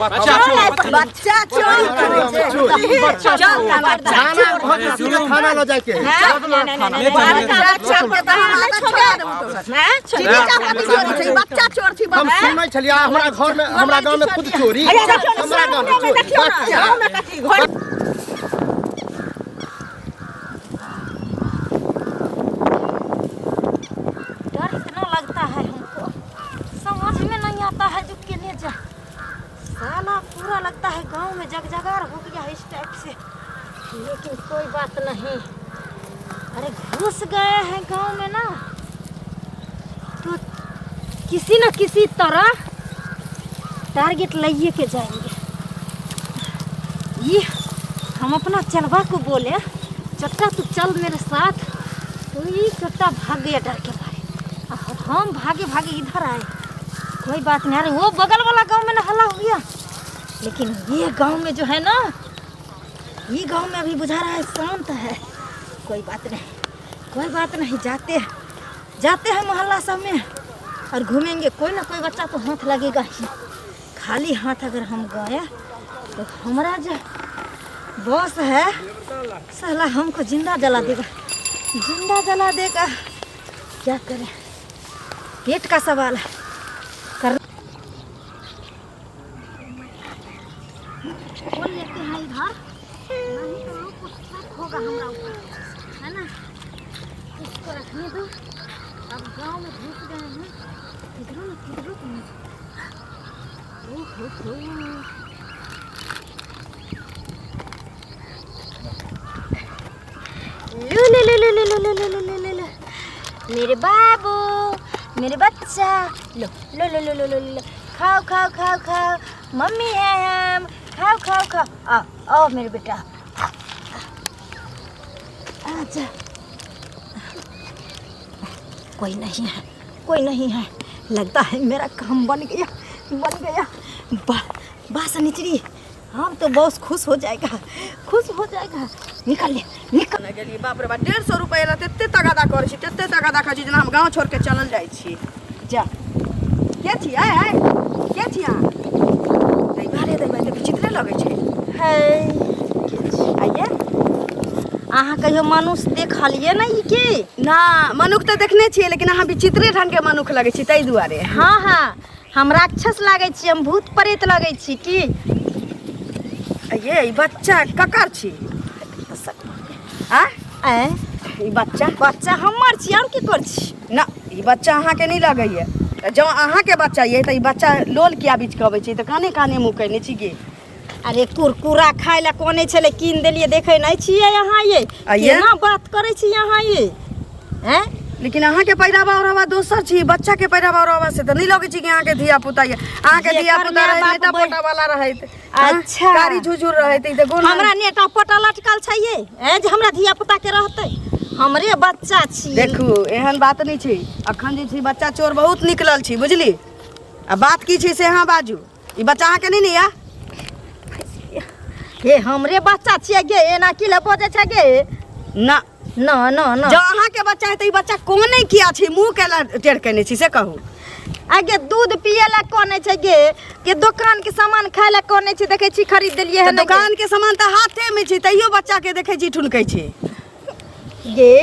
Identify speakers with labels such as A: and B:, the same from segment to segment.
A: बच्चा चोरी करै छै। चल
B: थाना थाना लऽ जाइके
A: बच्चा के तऽ हम आदत छोड़ा देबौ तोरा। चीनी चापाती चोरी छै, बच्चा चोर छी।
B: हम सुनै छलियै हमरा घर में, हमरा गाँव में खुद चोरी, हमरा गाँव में चोरी बच्चा।
C: डर इतना लगता है हमको, समझ में नहीं आता है जो केने जा। साला पूरा लगता है गांव में जगजगार हो गया है इस टाइप से, लेकिन कोई बात नहीं। अरे घुस गए हैं गांव में ना, तो किसी न किसी तरह टारगेट लाइए के जाएंगे। ये हम अपना चलवा को बोले, चट्टा तू चल मेरे साथ, तो ये चट्टा भाग गया डर के मारे और हम भागे भागे इधर आए। कोई बात नहीं। अरे वो बगल वाला गांव में ना हल्ला हो गया, लेकिन ये गांव में जो है ना, ये गांव में अभी बुझा रहा है शांत है। कोई बात नहीं, कोई बात नहीं, जाते जाते हैं मोहल्ला सब में और घूमेंगे, कोई ना कोई बच्चा तो हाथ लगेगा ही। खाली हाथ अगर हम गए तो हमारा जो बॉस है साला हमको जिंदा जला देगा, जिंदा जला देगा। क्या करें, पेट का सवाल है। कर खोल लेते हैं इधर, नहीं तो लोग को शक होगा हमरा ऊपर, है ना। इसको रखने दो। अब गांव में घुस गए हैं, किधरों न किधरों तो मुझे। ओ हो हो। लो लो लो लो लो लो लो लो लो लो लो, मेरे बाबू, मेरे बच्चा, लो लो लो लो लो लो लो, खाओ खाओ खाओ खाओ, मम्मी है हम, खाओ खाओ खाओ, आओ आओ मेरे बेटा। अच्छा कोई नहीं है, कोई नहीं है, लगता है मेरा काम बन गया, बन गया। बा बा सनिचरी, हम तो बॉस खुश हो जाएगा, खुश हो जाएगा। निकल ले, निकल।
A: गेलियै बाप रे बाप, 150 रुपैआ लए तते तगादा करै छी, तते तगादा करै छी जेना हम गाँव छोड़ि के चलल जाइ छी। जा के छी? आय आय के छी अहाँ? दैबा रे दैबा, तऽ विचित्रे लगै छै।
C: है
A: आइये
C: अहाँ कहियो मनुष्य देखलियै ने ई की?
A: ना, मनुख तऽ देखने छियै, लेकिन अहाँ विचित्रे ढंग के मनुख लगै छी, ताहि दुआरे।
C: हाँ हाँ, हम राक्षस लागै छी, हम भूत प्रेत लगै छी की?
A: ये ई बच्चा ककर छी? आ
C: आँय?
A: ई बच्चा,
C: बच्चा हमर छी, हम की कर छी?
A: ना, ई बच्चा अहाँके नहि लगैया। तऽ जँ अहाँके बच्चा ये तऽ ई बच्चा लोल किया बीच के अबै छै? तऽ काने काने मुँह कयने छी गे।
C: अरे कुरकुरा खाय लए कोने छलै, कीन देलियै, देखै नहि छियै अहाँ ये?
A: आइये?
C: केना बात करै छी अहाँ ये? हैं?
A: लेकिन अहाँके पहिरावा ओढ़ावा दोसर छी, बच्चा के पहिरावा ओढ़ावा से तऽ नहि लगै छै कि अहाँके धिया पुता ये। अहाँके
C: जेकर
A: धिया पुता
C: माय
A: रहैत
C: बाप
A: नेता पोटा वाला रहैत।
C: अच्छा।
A: कारी झुझुर रहैत ई तऽ गोल।
C: हमरा नेटा पोटा लटकल छै ये ए जे हमरा धिया पुता के रहतै? हमरे बच्चा छी।
A: देखू, एहन बात नहि छै। अखन जे छै बच्चा चोर बहुत निकलल छी, बुझली? आ बात की छै से अहाँ बाजू। ई बच्चा अहाँके नहि ने या?
C: हे, हमरे बच्चा छियै गे, एना की ले बजै छै गे?
A: ना
C: ना ना ना,
A: जँ अहाँके बच्चा है तऽ ई बच्चा कोने किया छै, मुँह केला टेढ़ केने छी से कहू।
C: आगे दूध पिए ला कोने छै गे के दोकान के सामान खाए ला कोने छै? देखै छी खरीद देलियै
A: तऽ
C: हन।
A: दोकान के सामान तऽ हाथे में छै, तैयो बच्चा के देखै छी ठुनकै छै
C: गे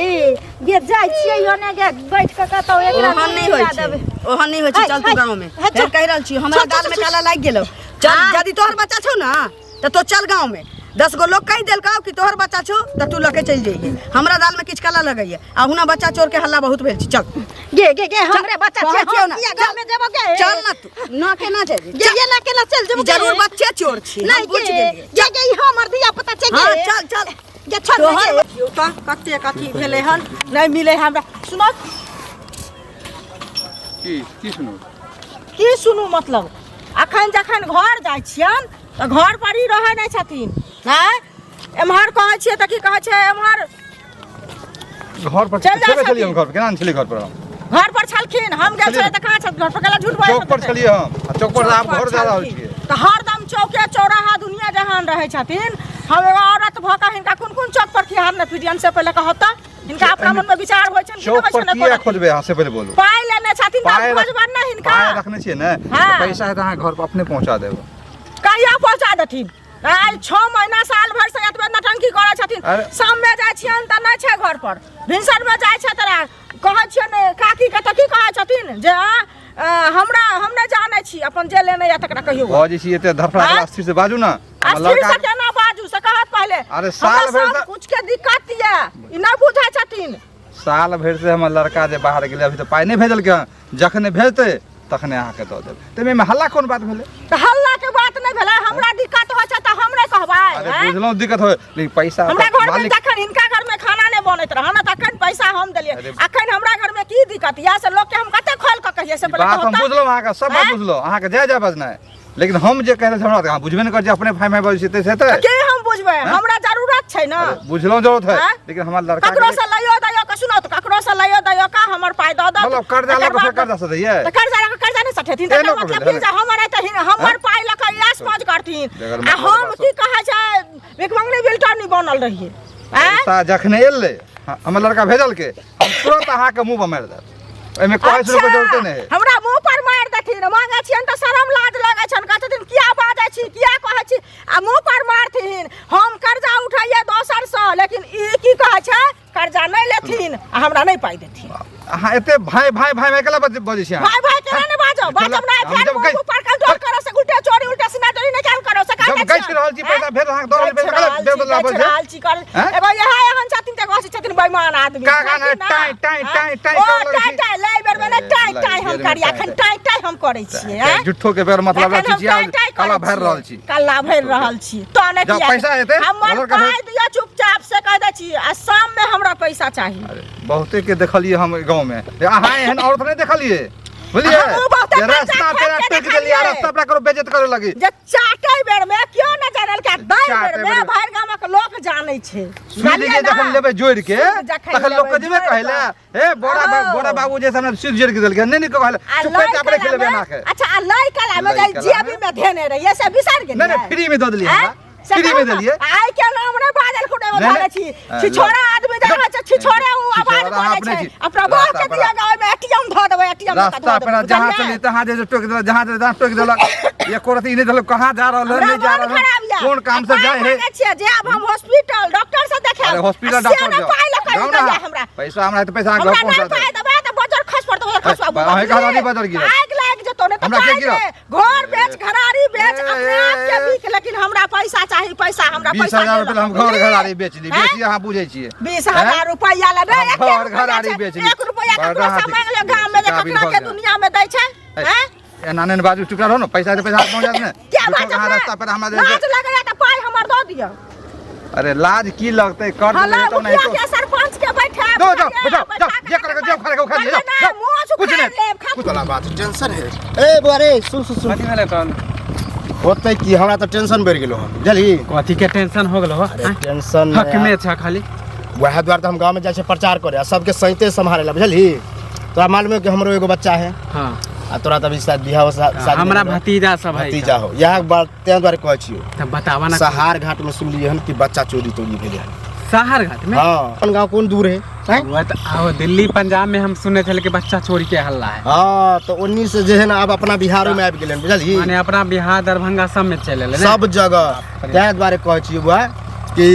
C: गे, जाइ छियै ओने गे, बैठ के कतौ एकरा
A: ओहन नहि होइ
C: खिला
A: छै,
C: देबै।
A: ओहन नहि होइ छै।
C: है,
A: चल तू
C: है,
A: गाँव में।
C: है, चल।
A: फेर कहि रहल छी, हमरा
C: चल, चल,
A: गाल में
C: चल,
A: काला लागि गेलौ। चल।
C: हाँ।
A: यदि तोहर बच्चा छौ ना तऽ तो चल गाँव में, 10 गो लोग कहि देलकौ कि तोहर बच्चा छौ तऽ तू लऽ के चलि जइहे। हमरा दाल में किछु काला लगैया आ हुना बच्चा चोर के हल्ला बहुत भेल छै। चल
C: गे गे गे, हमरे बच्चा
A: कहै
C: छै।
A: छियौ
C: हम
A: ना,
C: किया
A: चल।
C: गाँव में जेबो गे?
A: चल ना तू, ना केना जेबही?
C: गे, ये ना केना चल जेबो गे?
A: जरूर बच्चे चोर छी, हम
C: नहीं
A: बुझि
C: गे
A: गेलियै।
C: गे गे, ई हमर धिया पुता छै
A: हाँ
C: गे।
A: चल चल।
C: गे छोड़ दे
A: तोहर
C: गे।
D: देखियौ तऽ कतेक अथी भेलै हन, नहि मिलै हमरा। सुनत
E: की की सुनू?
D: की सुनू मतलब, अखन जखन घर जाइ छियनि तऽ घर पर ही रहै नहि छथिन। आँय, एम्हर कहै छियै तऽ की कहै छै एम्हर
E: घर पर
D: चलि जाइ
E: छेबे छलियै हम
D: छथिन।
E: घर पर केना नहि छलियै? घर पर हम
D: घर पर छलखिन, हम गेल छलियै तऽ कहाँ छथिन घर पर? गेला झूठ बाजै।
E: चौक पर छलियै हम आ चौक पर आब घर जा रहल छियै।
D: तऽ हरदम चौके चौराहा दुनिया जहान रहै छथिन। हम एगो औरत भऽ कऽ हिनका कोन कोन चौक पर खिहार नहि फिरियन से पहिले कहत तऽ हिनका अपना मनमे विचार होइ छनि कि
E: चौक
D: नहि होइ
E: पर
D: छनि?
E: किया
D: एको रत्ती।
E: खोजबै अहाँ से पहिले बोलू।
D: पाइ लेने छथिन तऽ
E: पाइ
D: आब खोजबनि ने हिनका।
E: पाइ रखने छियै ने?
D: हाँ।
E: तऽ पैसा है तऽ अहाँ घर पर अपने पहुँचा देब।
D: कहिया? पैसा देथिन। आइ 6 महीना साल भरि से एतबे नटंकी करै छथिन।
E: अरे।
D: शाममे जाइ छियनि तऽ नहि छै घर पर, भिनसरमे जाइ छै तऽ कहै छियनि काकीके तऽ की कहै छथिन जे हमरा हम नहि जानै छी, अपन जे लेने यऽ तकरा कहियौ।
E: बजै छी एते धड़फड़ा
D: आँय?
E: स्थिर से बाजू ना। हमर
D: स्थिर से
E: लड़का
D: केना बाजू से कहत पहिले।
E: अरे साल
D: हमरा
E: भरि
D: सब
E: से-
D: कुछ के दिक्कत यऽ, ई नहि बुझै छथिन।
E: साल भरि से हमर लड़का जे बाहर गेलै अभी तऽ पाइ नहि भेजलकै हन, जखने भेजतै तखने अहाँके दऽ देब। तऽ एहिमे हल्ला कोन बात भेलै?
D: तऽ हल्ला के बात नहि भेलै, हमरा दिक्कत होइ छै तऽ हम नहि कहबै।
E: अरे
D: आँय?
E: बुझलहुँ दिक्कत होइ, लेकिन पैसा
D: हमरा
E: तऽ
D: घर में
E: मालिक
D: जखन हिनका घर में खाना नहि बनैत रहै ने तखन पैसा हम देलियै,
E: अरे
D: अखन हमरा घर में की दिक्कत यऽ से लोक के हम कते खोल कऽ कहियै से
E: ई
D: पहिले
E: बात हम
D: कहू तऽ।
E: बुझलहुँ अहाँके, सब बात
D: आँय?
E: बुझलहुँ, अहाँके जाय जाय बजनाइ, लेकिन हम जे कहि रहल छी हमरा तऽ अहाँ बुझबे नहि करै छी, अपने फाइ फाइ बजै छी ताहिसँ हेतै?
D: तऽ के हम बुझबै?
E: आँय?
D: हमरा जरूरत छै ने।
E: अरे बुझलहुँ जरूरत है,
D: आँय?
E: लेकिन हमर लड़का
D: ककरो से लइयो दैयो के सुनो तऽ ककरो से लइयो दैयो का हमर पाइ दऽ दऽ।
E: मतलब कर्जा लऽ कऽ फेर कर्जा से दैयै?
D: तऽ कर्जा लऽ कऽ कर्जा नहि सठेथिन,
E: एहनो
D: तकर
E: कऽ
D: मतलब
E: भेलै?
D: की जे हमर एतऽ हमर
E: आँय?
D: पाइ लऽ कऽ ऐश मौज करथिन।
E: बेगर
D: आ
E: मतलब
D: हम
E: बात
D: की कहै छै भिखमंगनी बिलटनी बनल रहियै। आँय?
E: पैसा जखने एलै हमर लड़का भेजलकै, हम तुरंत अहाँके मुँह पर मारि देब, एहिमे कहै सुनैके
D: अच्छा,
E: जरूरते नहि है।
D: हमरा मुँह पर मारि देथिन। मांगै छियनि तऽ शरम लाज लगै छनि, कहै छथिन किया बाजै छी किया कहै छी, आ मुँह पर मारथिन। हम कर्जा उठैयै दोसरसँ, लेकिन ई की कहै छै कर्जा नहि लेथिन आ हमरा नहि पाइ देथिन।
E: अहाँ एते भाई भाई भाई भाई केला बजै छी अहाँ?
D: भाई भाई केना नहि बाजब?
E: चलऽ,
D: बाजब नहि,
E: हम
D: फेर
E: जब
D: मुँह
E: गै-
D: पर कंट्रोल करो से उल्टे चोरी उल्टे सीना चोरी नहि काल करो से
E: जब
D: काल
E: गछि रहल छी पैसा फेर अहाँके दऽ रहल छी, पैसा केला दे देला बजै?
D: रहल छी कर।
E: हैं?
D: एगो इएह एहन छथिन तऽ एगो छथिन बेईमान आदमी।
E: का गाना
D: बुझलखिन ना?
E: टाइ, टाइ,
D: हैं?
E: टाइ, टाइ
D: ओ,
E: करऽ लगै
D: टाइ,
E: छी।
D: टाइ, लै बेर मे नहि,
E: ए,
D: टाइ,
E: लै
D: टाइ हम
E: बेर मे
D: करी,
E: टाइ,
D: अखन
E: टाइ।
D: टाइ, टाइ हम करै छियै, हैं?
E: झूठो के बेर मतलब
D: अखन हम
E: छी,
D: टाइ, टाइ
E: काला
D: करै
E: भरि रहल
D: छियै।
E: छी।
D: कल्ला भरि रहल छी। तऽ नहि
E: जब
D: किया?
E: पैसा हेतै,
D: हमर
E: लड़का भेज-
D: पाइ दिअ चुपचाप से कहि दै छी, आ शाम मे हमरा पैसा चाही।
E: अरे बहुते के देखलियै हम गाँव में, अहाँ एहन औरत नहि देखलियै, बुझलियै?
D: हमहूँ बहुते
E: जे
D: कर्जा
E: रास्ता
D: खोलि
E: पेरा
D: के
E: टोकि देलियै,
D: देखलियै।
E: रास्ता पेरा ककरो बेइज्जत करे लगी।
D: जे चाटे बेर में क्यों न जानल के दै बेर
E: चाटे
D: में
E: बेर में।
D: भरि गामक लोक जानै छै।
E: सूद
D: जानलियै
E: जे
D: ना?
E: जखन लेबै जोड़ि के,
D: सूद जखन
E: तखन लोक के
D: लेबै
E: जेबै
D: जोड़ि
E: कहै लए, हे
D: ओ।
E: बड़ा बाबू जे हमरा सूद जोड़ि के देलकै, नहि नहि कहै लए,
D: आ
E: चुपे
D: लै
E: चाप राखि
D: कला
E: लेबै
D: में-
E: अहाँके।
D: अच्छा, आ लै कला में
E: लै
D: जे
E: कला
D: जेबी
E: में?
D: में धेने रहियै से बिसरि गेलियै?
E: नहि, नहि, फ्री में दऽ देलियै
D: आँय?
E: हमरा।
D: से
E: फ्री में
D: कहू ने,
E: देलियै।
D: आइ के नाम नहि बाजल कुटे
E: नहि,
D: धरे
E: नहि।
D: छी।
E: हँ,
D: छिछोरा आदमी जे रहै छै, छिछोरे ओ
E: छिछोरा
D: आवाज
E: अहाँ
D: बोलै
E: अपने
D: छै।
E: छी।
D: अपना बह
E: रास्ता
D: के
E: पर-
D: दिअ गे, ओहिमे एटीएम धऽ देबै, एटीएम लऽ कऽ
E: रास्ता
D: धऽ
E: पर
D: देबै,
E: जहाँ
D: बुझलियै?
E: चली तहाँ जे टोकि देलक, जहाँ चली तहाँ टोकि देलक। एको रत्ती ई नहि देलक कहाँ जा रहल है,
D: हमरा
E: नहि जा
D: मन
E: रहल है,
D: खराब यऽ।
E: कोन काम से
D: आ पाइ
E: जाए है।
D: मांगै छियै, जे आब हम हॉस्पिटल डॉक्टर से देखायब।
E: अरे हॉस्पिटल
D: आ से
E: डॉक्टर
D: नहि
E: जाओ।
D: पाइ लऽ कऽ
E: जाओ ना।
D: दैया हमरा।
E: पैसा हमरा हेतै, पैसा अहाँ
D: हमरा
E: घर
D: नहि
E: पहुँचा
D: पाइ
E: देब।
D: देबै तऽ बजर खस पड़तौ, बजर खसबाबू।
E: अहीं के हरानी बजर गिरत।
D: आगि लागि जेतौ, नहि तऽ
E: हमरा के
D: पाइ
E: गिरत?
D: दे। घर बेच, घरारी बेच,
E: ए,
D: अपने आप के
E: ए, ए।
D: बिक, लेकिन हमरा पैसा चाही, पैसा, हमरा
E: बीस
D: पैसा
E: हजार
D: नहि
E: रुपया हम
D: लऽ।
E: घर घरारी बेच ली,
D: हैं?
E: बेची अहाँ बुझै छियै।
D: 20,000
E: हैं?
D: रुपया ले
E: हम
D: एक
E: घर
D: रुपया
E: घरारी
D: छै,
E: बेच ली।
D: एक रुपया
E: बड़ा
D: ककरो से
E: हाथी।
D: मांगि लियौ गाम में, जे
E: गाबिन
D: ककरा
E: भऽ
D: के
E: गेल।
D: दुनिया में दै छै,
E: ए,
D: हैं?
E: एना नहि ने बाजू, चुप रहो ने, पैसा हेतै, पैसा पहुँचा देब ने।
D: क्या
E: झूठो
D: बात
E: के अहाँ
D: है?
E: रास्ता पर हमरा दे
D: लाज लगैया तऽ पाइ हमर दऽ दिअ।
E: अरे लाज की लगतै, कर
D: हँ,
E: देबै
D: ला,
E: तऽ नहि
D: मुखिया
E: तो।
D: के सरपंच के बैठा,
E: दो, जाओ,
D: मुखिया
E: बैठाओ,
D: बैठा
E: जाओ,
D: के
E: जे करे के जे उखाड़े के उखाड़ ले, जाओ,
D: नहीं,
E: जाओ।
D: मुँह से
E: कुछ
D: उखाड़
E: नहीं।
D: लेब, खा-
B: कुछ वाला बात टेंशन है। ए बुआ रे, सुन सुन सुन।
F: कथी भेलै तहन?
B: होतै की, हमरा तऽ टेंशन बढ़ि गेलो हन, बुझलही?
F: कथी के टेंशन हो गेलो?
B: अरे टेंशन
F: हक में छ खाली।
B: वएह दुआरे तऽ हम गाँवमे जाइ छियै प्रचार करे आ सबके सैंते सम्हारे ला, बुझलही? तोरा मालूम है कि हमरो एगो बच्चा है।
F: हाँ।
B: आ तोरा तऽ अभी शायद बियाह शादी
F: हमरा
B: नहि भेलो।
F: भतीजा सब है।
B: भतीजा हो, इएह बात तें दुआरे कहै छियौ।
F: तऽ बतावा ना।
B: सहार घाट में सुनलियै हन कि बच्चा चोरी तोरी भेलै हन।
F: सहार घाट में?
B: हाँ, अपन गाँव कोन दूर है? हैं?
F: वह तऽ आओ दिल्ली पंजाब में हम सुने छल कि बच्चा चोरी के हल्ला है।
B: हाँ, तऽ ओन्नी से जे है ना आब अपना बिहारो में आबि गेलै हन, बुझलही?
F: माने अपना बिहार दरभंगा सब में चलि एलै ने?
B: सब जगह। तें दुआरे कहै छियौ बुआ कि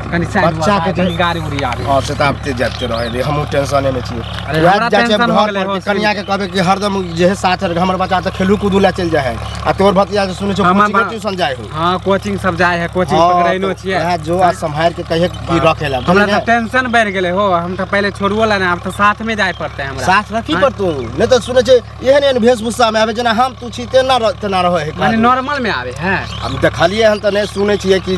F: कनी साइड
B: बच्चा के
F: कनी गाड़ी उड़ी आबे।
B: हाँ, से तऽ आबिते जाइते रहै रे, हमहूँ टेंशने में छियै।
F: अरे
B: वएह
F: हमरा
B: जाइ छियै
F: टेंशन हो
B: घर
F: गेलै
B: पर
F: हो,
B: कि कनिया के कहबै कि हरदम जे है साथ रह, हमर बच्चा तऽ खेलू कूदू लए चलि जाइ है आ तोहर भतिजा के सुनै छियै
F: हमर
B: कोचिंग ट्यूशन जाइ हो।
F: हाँ, कोचिंग सब जाइ है, कोचिंग
B: हाँ,
F: पकड़ैनो
B: तऽ
F: छियै।
B: वएह जो आ सम्हारि के कहिए कि रखे ला,
F: हमरा
B: बुझलियै?
F: तऽ टेंशन बढ़ि गेलै हो, हम तऽ पहिले छोड़बो ला ने, आब तऽ साथ में जाय पड़तै हमरा।
B: साथ रखी
F: हाँ।
B: पड़तौ, नहि तऽ सुनै छियै एहन एहन वेशभूषा में आबै जेना हम तू छी तेना तेना रहै है।
F: माने नॉर्मल में आबै है।
B: हम देखलियै हन तऽ नहि सुनै छियै कि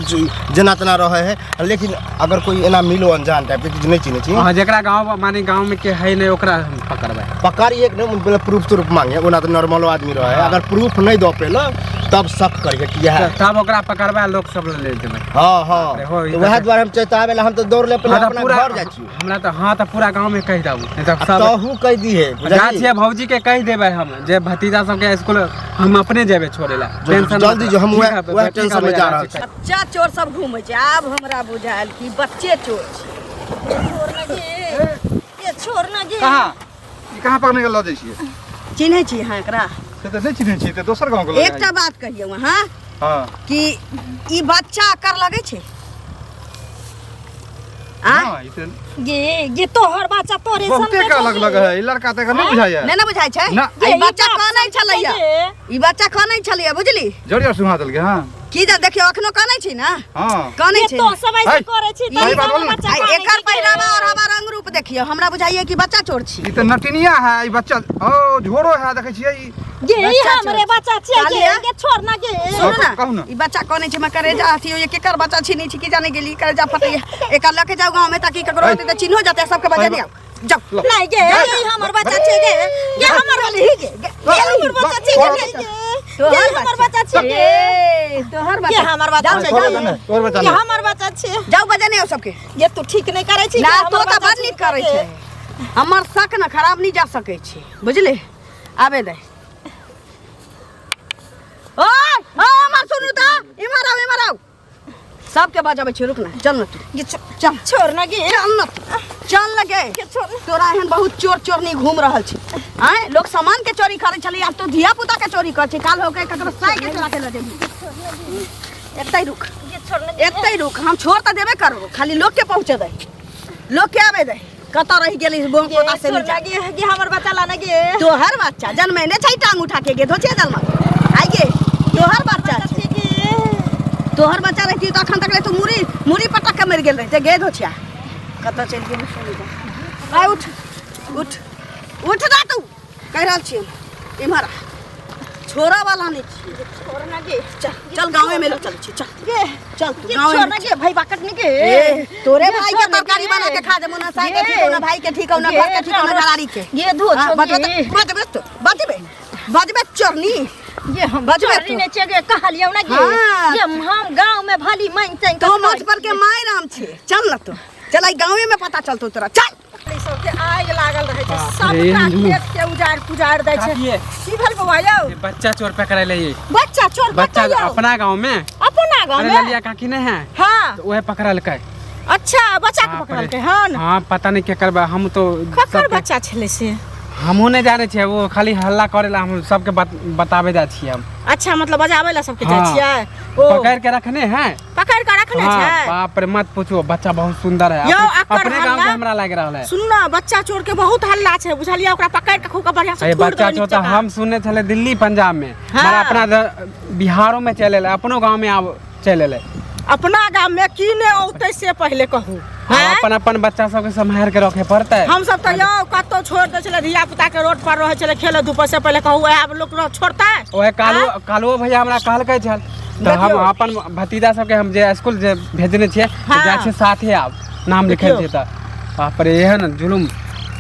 B: जेना तेना रहै है, लेकिन अगर कोई एना मिलो अनजान टाइप के कि नहि चिन्है छी।
F: हाँ, जेकरा गाँव माने गाँव में के है नहीं ओकरा हम पकड़बै।
B: पकड़िए के नहि, मतलब प्रूफ त्रूफ मांगे, ओना तऽ नॉर्मलो आदमी रहै है,
F: हाँ।
B: अगर प्रूफ नहि दऽ पेलो तब शक करिए कि इएह।
F: तब ओकरा पकड़बै लोक सब ले जेबै।
B: हाँ, हाँ।
F: अरे हो, ई
B: तऽ वएह
F: तऽ-
B: दुआरे हम चेताबै ला हम तऽ दौड़ले पहिले
F: हाँ, तऽ
B: अपना
F: पूरा
B: घर जाइ छियै।
F: हमरा तऽ हाँ तऽ पूरा गाँव में कहि देबू, नहीं तऽ
B: आ
F: सब
B: तहू कहि दिहे,
F: जा
B: बुझलिही?
F: छियै भौजी के कहि देबै हम जे भतीजा सबके स्कूल हम अपने जेबै छोड़े ला।
B: जो-
F: टेंशन मत
B: जल्दी जो, हम
F: ठीक
B: वएह-
F: है,
B: वएह
F: ठीक है,
B: टेंशन में जा रहल
F: भैया,
B: छी।
A: बच्चा चोर सब घूमै छै, आब हमरा बुझायल कि बच्चे चोर छै।
C: छोड़ ना गे, ये छोड़ ना गे।
E: कहाँ? ई कहाँ पकड़ने के लऽ जाइ छियै?
A: चिन्है छी अहाँ एकरा?
E: से तऽ नहि चिन्है छियै, तऽ दोसर गाँव के लऽ जाइ
A: एकटा बात कहियौ अहाँ,
E: हाँ
A: कि ई बच्चा कर लगै छै आ
E: हाँ, ई तऽ
C: गे गे तोहर बच्चा तोरे
E: बहुते का अलग लग है ई लड़का तऽ एकर नहि बुझाइया
A: नहि ने बुझाइ छै
E: ना।
A: आ ई बच्चा कानै छलैया ई बच्चा कानै छलैया बुझली
E: जोड़िया सुहा देलकै हाँ
A: की जा देखियौ अखनो कानै छै ने
E: हाँ
A: कानै
C: ये
A: छै
C: तो सब ऐसे
E: है।
C: करे छी
E: सही बात बोल ना।
C: बच्चा
A: आ
C: कानै
A: एकर
C: छै।
A: पहिरावा और हवा रंग रूप देखियौ हमरा बुझाइया कि बच्चा चोर छी
E: ई तऽ नटिनिया है ई बच्चा ओ झोरो है देखै छियै ई
C: गे ई
A: बच्चा
C: हमरे बच्चा छियै गे
A: कालिया।
C: गे छोड़ ना गे
A: सुनू ना
E: कहू ना।
A: ई बच्चा कने छै करेजा अथी होइए केकर बच्चा छी नहि छी की जाने गेली करेजा फटैया एकर लऽ के जाउ गाँव में ताकि ककरो
E: है।
A: होतै तऽ चिन्हो जेतै सबके बजेने आउ जाउ
C: नहीं गे ई हमर बच्चा छियै गे गे हमर गे गे हमर बच्चा छियै गे गे
A: तोहर
C: हमर बच्चा छियै गे
A: ए तोहर
C: गे
A: बच्चा
C: हमर बच्चा
A: जाउ,
C: छियै
E: तोहर
C: गे।
E: बच्चा नहि, तोहर बच्चा
C: गे
E: नहि।
C: हमर बच्चा छियै
A: जाउ बजेने आउ सबके
C: गे तू ठीक नहि करै छी
A: ना
C: गे, हमर
A: तो तऽ
C: बच्चा
A: बड़
C: छियै
A: नीक करै
C: गे।
A: छै हमर शक ने खराब नहि जा सकै छै बुझली आबे दे ओय ओ हमर सुनू तऽ इम्हर आउ इम्हर आउ सबके बजाबै छी रुक ना चल ना तू
C: गे
A: चल
C: छोड़ ना गे
A: चल ना तू चल ना गे
C: गे छोड़ ना।
A: तोरा एहन बहुत चोर चोरनी घूम रहल छै आँय लोक सामान के चोरी करै छलै आब तो धिया पुता के चोरी करै छै काल होके ककरो साय के चोरा के लऽ जेबही एतै रुक
C: गे छोड़ ना गे।
A: एतै रुक हम छोड़ तऽ देबे करबो खाली लोक के पहुँचे दे लोक के आबे दे कतऽ रहि गेली बोम
C: गे
A: पोता से
C: छोड़
A: नीचा
C: ना गे गे हमर बच्चा लाना गे
A: तोहर बच्चा जनमेने छै टांग उठा के गे धोचे जन्म आइ गे तोहर बच्चा छै
C: गे
A: तोहर बच्चा रहती तऽ अखन तक ले तू मुड़ी मुड़ी पटक के मरि गेल रहते गे धोछिया कतऽ चलि गेल सुनी आइ उठ उठ उठ ना तू कहि रहल छियै इम्हर आ छोड़ऽ वाला नहि छियै
C: छोड़ ना गे
A: चल चल गाँवे में चल छी चल
C: गे
A: चल तू
C: गे
A: गाँवे
C: छोड़
A: में
C: ना गे भाई बाकट नी गे
A: ए, तोरे
C: गे,
A: भाई के
C: छोड़ ना
A: तरकारी
C: गे।
A: बना के खा देबो ना साई के
C: गे।
A: ठीक हो ना भाई के ठीक हो ना
C: गे,
A: घर के ठीक हो ना
C: छोड़।
A: घरारी के
C: गे धो
A: हाँ,
C: छो
A: बजबे
C: गे
A: तऽ- बजबे तो बजबे बजबे चोरनी
C: गे हम
A: बजबे
C: चोरी
A: तू।
C: ने छे गे कहलियौ ना गे
A: हाँ।
C: गे हम गांव में भली मान चैन
A: तो मच पर के माय राम छे चल ना तू चल आई गाँवे में पता चलतो तोरा चल
D: ई सबके आगि लागल रहै छै
F: बाप रे,
D: सबटा
F: जुनू।
D: खेत के उजाड़ि पुजाड़ि दै छै
F: काकिए।
D: की भेल बौआ यौ
F: ये बच्चा चोर पकड़े ले ये
D: बच्चा चोर
F: बच्चा
D: कतऽ यौ
F: अपना गांव में
D: अपना गाँव
F: अरे
D: में
F: ललिया काकी नहीं है
D: हाँ
F: तो वह पकड़लकै
D: अच्छा बच्चा के
F: बाप रे।
D: पकड़लकै हन
F: हाँ पता नहीं केकर बा हम तो
D: ककर
F: सबके-
D: बच्चा छलै से
F: हमहूँ नहीं जाने छियै वो खाली हल्ला करे ला हम सबके बतावे जाइ छियै हम
D: अच्छा मतलब बजाबै लए सबके जाइ
F: हाँ।
D: छियै ओ
F: पकड़ के रखने हैं
D: पकड़ के रखने
F: हाँ,
D: छै
F: बाप रे मत पूछो बच्चा बहुत सुंदर है
D: यौ,
F: अपने
D: अकर
F: अपने गांव के
D: हल्ला-
F: हमरा लग रहा है
D: सुन ना बच्चा चोर के बहुत हल्ला छै बुझलियै ओकरा पकड़ के खूब के बढ़िया से
F: अरे
D: थूर
F: बच्चा
D: देबै
F: चोर
D: नीचे
F: तो हम सुनने छले दिल्ली पंजाब में
D: हाँ।
F: मगर अपना बिहारो में चले अयलै, अपनो गांव में आब चलि अयलै
D: अपना गाम में की ने औतै से पहिले कहू
F: आब
D: हैं?
F: अपन अपन बच्चा सबके सम्हार के रखे पड़तै
D: हम सब तऽ यौ कतौ छोड़ दै छलै धिया पुता के रोड पर रहै छलै खेले धूपे से पहिले कहू आब लोक छोड़तै
F: ओहे कालू कालुओ भैया हमरा कहलकै छल तऽ हम
D: देखियौ।
F: अपन भतीजा सबके हम जे स्कूल जे भेजने छियै तऽ
D: हाँ।
F: जाइ छियै साथे आब नाम लिखल
D: देखियौ।
F: छै तऽ बाप रे एहन जुलुम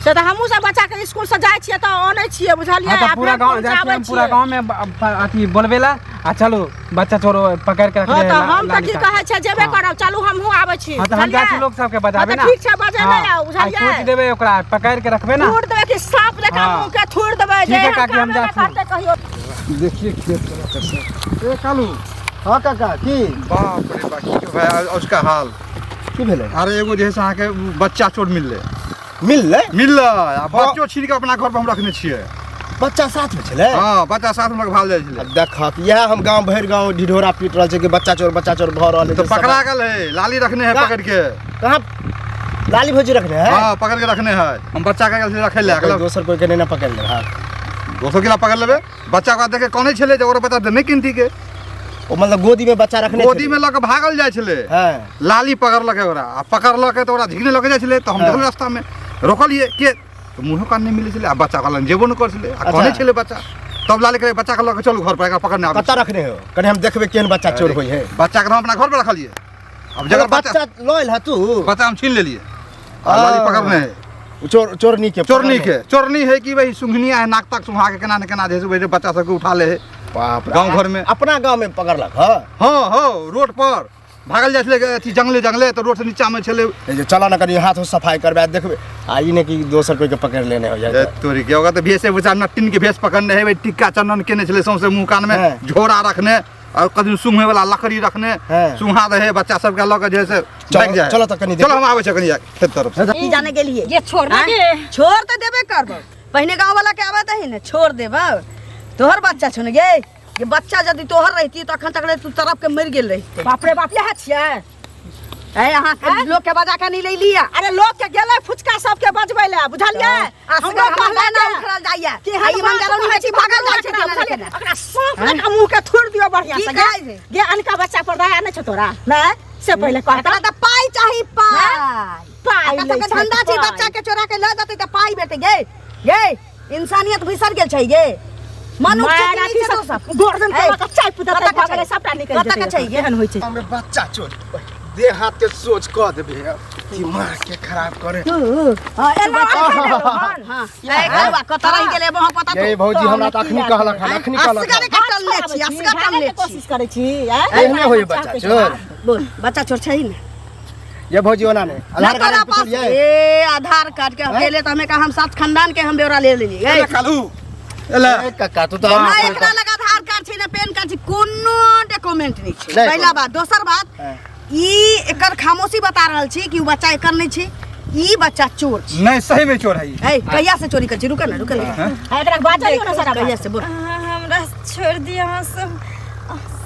D: से तऽ हमहूँ सब बच्चा के स्कूल से जाइ छियै तऽ अनै छियै बुझलियै
F: हाँ तऽ
D: आ
F: पूरा
D: फेर
F: गाँव जाइ छियै
D: पहुँचाबै
F: हम पूरा
D: छियै।
F: गाँव में अथी बोलबै ला आ चलू बच्चा चोर पकड़ के
D: हाँ
F: रखले
D: तऽ हम तऽ की कहै छियै जेबे
F: हाँ।
D: करब चलू हमहूँ आबै छी
F: हाँ तऽ हम जाइ छी लोक सबके बजाबे
D: हाँ,
F: ना
D: तऽ ठीक छै बजेने
F: हाँ,
D: आउ
F: आ
D: बुझलियै
F: सोच देबै ओकरा पकड़ के रखबै ना
D: थूर देबै कि साँप जकाँ
F: हाँ।
D: मुँह के थूर देबै
F: ठीक
D: जे
F: है
D: एहन
F: काकी, हम
D: कामे
F: जाइ
D: नहि
F: छी।
D: करतै कहियो
E: देखिए खेत तरह कैसे ए कालू
B: हाँ काका की
E: बाप रे बाप की भाई उसका हाल
B: की भेलै
E: अरे एगो जे है से अहाँके बच्चा चोर मिललै
B: मिललै
E: मिललै आ बच्चो छीन के अपना घर पर हम रखने छियै
B: बच्चा साथमे छलै
E: हाँ बच्चा साथ में भाग जाइ छलै
B: आ देखक इएह हम गाँव भरि गाँव ढिढोरा पीट रहल छै कि बच्चा चोर भऽ रहल है
E: तो पकड़ा गेल है लाली रखने है पकड़ के
B: कहाँ लाली भौजी रखने है
E: हाँ पकड़ के रखने है हम बच्चा के गेल छलियै रखै लए
B: कोई
E: कहलक,
B: दोसर कोई के नहीं ना पकड़ ले हाँ
E: दोसर के पकड़ लेबै बच्चा के देखे कौने छलै जे ओकरा बच्चा तऽ नहि किनती के
B: ओ मतलब गोदी में बच्चा रखने
E: गोदी में लऽ के भागल जाइ छलै
B: हाँ
E: लाली पकड़लकै ओकरा आ पकड़लकै तऽ ओकरा झिकने लऽ के जाइ छलै तऽ हम
B: हाँ।
E: देखल रास्तामे रोकलियै के तऽ मुँहो कान नहि मिलै छलै आ बच्चा कहलन जेबो नहि करै छलै आ
B: अच्छा।
E: कहने छलै बच्चा तब लाली कहै बच्चा के लऽ के चलू घर पर एकरा पकड़ने आबै
B: कतऽ रखने हो कनि हम देखबै केहन बच्चा चोर होइ है
E: बच्चा के हम अपना घर पर रखलियै अब जकर बच्चा
B: बच्चा लऽ आयल है तू
E: बच्चा हम छीन लेलियै आ लाली पकड़ने है
B: चोर चोरनी के
E: चोरनी के चोरनी है कि भाई सुंघनिया है नाक तक सुंघा के केना ने केना जे है से बच्चा सबके उठा ले है
B: बाप रे।
E: गाँव घर में।
B: अपना गाँव में पकड़लक हँ
E: हाँ हाँ रोड पर भागल जाइ छलै अथी जंगले जंगले तऽ रोड से नीचा में छलै
B: ए जे चला ना कनि हाथ सफाई करबा देखबै आ ई नहि कि दोसर कोई के पकड़ लेने हो जाए
E: ए तोरी के ओकरा तऽ भेषे बुझा नटिन के भेष पकड़ने है टिक्का चंदन केने छलै सौंसे मुँह कान में
B: हाँ।
E: झोरा रखने और कभी सुंघे वाला लकड़ी रखने
B: हाँ।
E: सुंघा रहे बच्चा सबके लऽ के जे है से
B: चलो-
E: भागि जाइ
B: चलो तऽ कनि
E: चलो हम आबै छै कनि खेत तरफ से
A: की जाने गेलियै
C: ये छोड़ ना
A: आँय?
C: गे
A: छोड़ तऽ देबे करबौ पहिने गाँव वाला के आबे दही ने छोड़ देबौ तोहर बच्चा छौ ने गे जे बच्चा यदि तोहर रहिती तऽ अखन तक ले तू तड़प के मरि गेल रहिते।
D: बाप रे बाप, इएह छियै?
A: ए अहाँ लोग के बजा के नहीं ले लिया।
D: अरे लोग के गेलै फुचका सबके बजबै ले, बुझलियै?
A: हमरो कहला ना उखड़ल जाइया
D: कि हम
A: ई मंगरौनी होइ छी, भागल जाइ छै केना केना।
D: ओकरा साँप लगा मुँह के थुरि दियौ बढ़िया
A: की
D: से।
A: कहै छै?
D: गे अनका बच्चा पर दया नहि छौ तोरा? नहि से पहिले कहता।
A: एकरा तऽ पाइ चाही, पाइ
D: पाइ
A: एकर
D: लै
A: सबके
D: छै,
A: धंधा छै,
D: पाइ।
A: बच्चा के चोरा के लऽ जेतै तऽ पाइ भेटतै। गे गे इंसानियत बिसर गेल छै गे, मनुष्य
D: मार
A: छै कि नहि
D: अथी
A: छै
D: सब
A: दोसर?
D: गर्दन
A: ए,
D: के लऽ चाय पुतै
A: कतऽ के
D: भऽ गेलै,
A: छै?
D: सबटा निकलि
A: कतऽ के
D: जेतै।
A: छै गे?
D: एहन होइ छै।
B: हमरे बच्चा चोर देह हाथ के सोच कऽ देबे, दिमाग के खराब करे।
A: हाँ, एना हाँ, ए, गरुआ, कतऽ रहि गेलै वहाँ पता
B: ये
A: तो?
B: भौजी हमरा तऽ अखनी कहलक हन, अखनी कहलक
A: असगरे
B: हन।
A: के टलने छी, असगर टलने छी।
D: कोशिश करै छी आँय?
B: एहने होइए बच्चा चोर।
A: बोल, बच्चा चोर छै ने?
B: ये भौजी ओना नहि
A: ना
B: आधार
A: तोरा
B: कार्ड
A: पास
B: पूछलियै?
A: ए आधार कार्ड के अकेले तऽ हमें कहा हम सात खानदान के हम ब्यौरा ले लेलियै।
E: एले कालू एले।
B: ए काका तू तऽ
A: ना एकरा लग आधार कार्ड छै ना पैन कार्ड छै, कोनो डॉक्यूमेंट नहि छै।
B: नहि
A: पहिला
B: कोनो।
A: बात, दोसर बात
B: हाँ।
A: ई एकर खामोशी बता रहल छी कि उ बच्चा एकर नहि छै, ई बच्चा चोर छै।
E: नहीं सही में चोर है ई।
A: ए कहिया से चोरी कर छी? रुक ना, रुक ना।
D: आ, एकरा बाजलियौ ने सारा
A: कहिया
D: बात।
A: से बोल।
C: हमरा छोड़ दिअ अहाँ सब,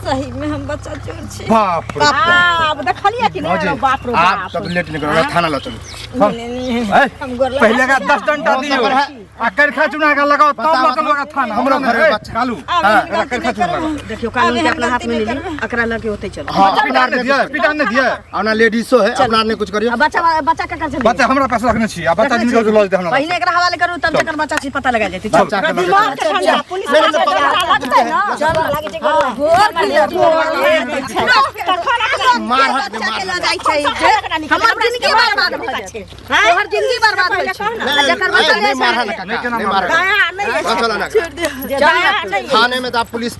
C: सही में हम बच्चा चोर छी।
E: बाप रे बाप।
D: आब देखलियै कि
B: भौजी
D: नहि? बाप रे
B: आप
D: बाप।
B: सब लेट नहीं करो, थाना ला चलू।
E: ए,
C: हम गोर
E: पहले का 10 डंडा दियो आ करखा चुना के लगाओ तब
B: बताओ,
E: लग लगा थाना।
B: हमरो घर में
E: ए,
B: बच्चा।
E: कालू
C: हां,
E: एकरा करखा चुना लगाओ।
A: देखियो कानून के अपना हाथ में ले ली, एकरा लगे ओते चलो।
B: हाँ,
E: पिटा नहीं दिया, पिटा नहीं दिया।
B: अपना लेडीजो है, अपना नहीं कुछ करियो।
A: आ बच्चा बच्चा के कर
E: बच्चा हमरा पास रखने छी आ बच्चा जिनका जो लऽ जेतै हमरा
A: पहिले एकरा हवाले करू तब जकर बच्चा छी पता लगा जेतै। चल
B: बच्चा के लऽ
D: दिमाग के ठंडा पुलिस
B: नहीं, नहीं,
D: लगतै ना,
C: लागे छै गोर
A: गोर
B: मार हक दे,
A: बच्चा
B: मार
A: के लऽ जाइ छै हमर जिंदगी बर्बाद भऽ जेतै, तोहर जिंदगी बर्बाद होइ छै। आ जकर बच्चा
B: नहीं मारा ना काका, नहीं मारा।
D: दया नहि
B: चलो ना
D: दया नहि
B: थाने में तो आप पुलिस।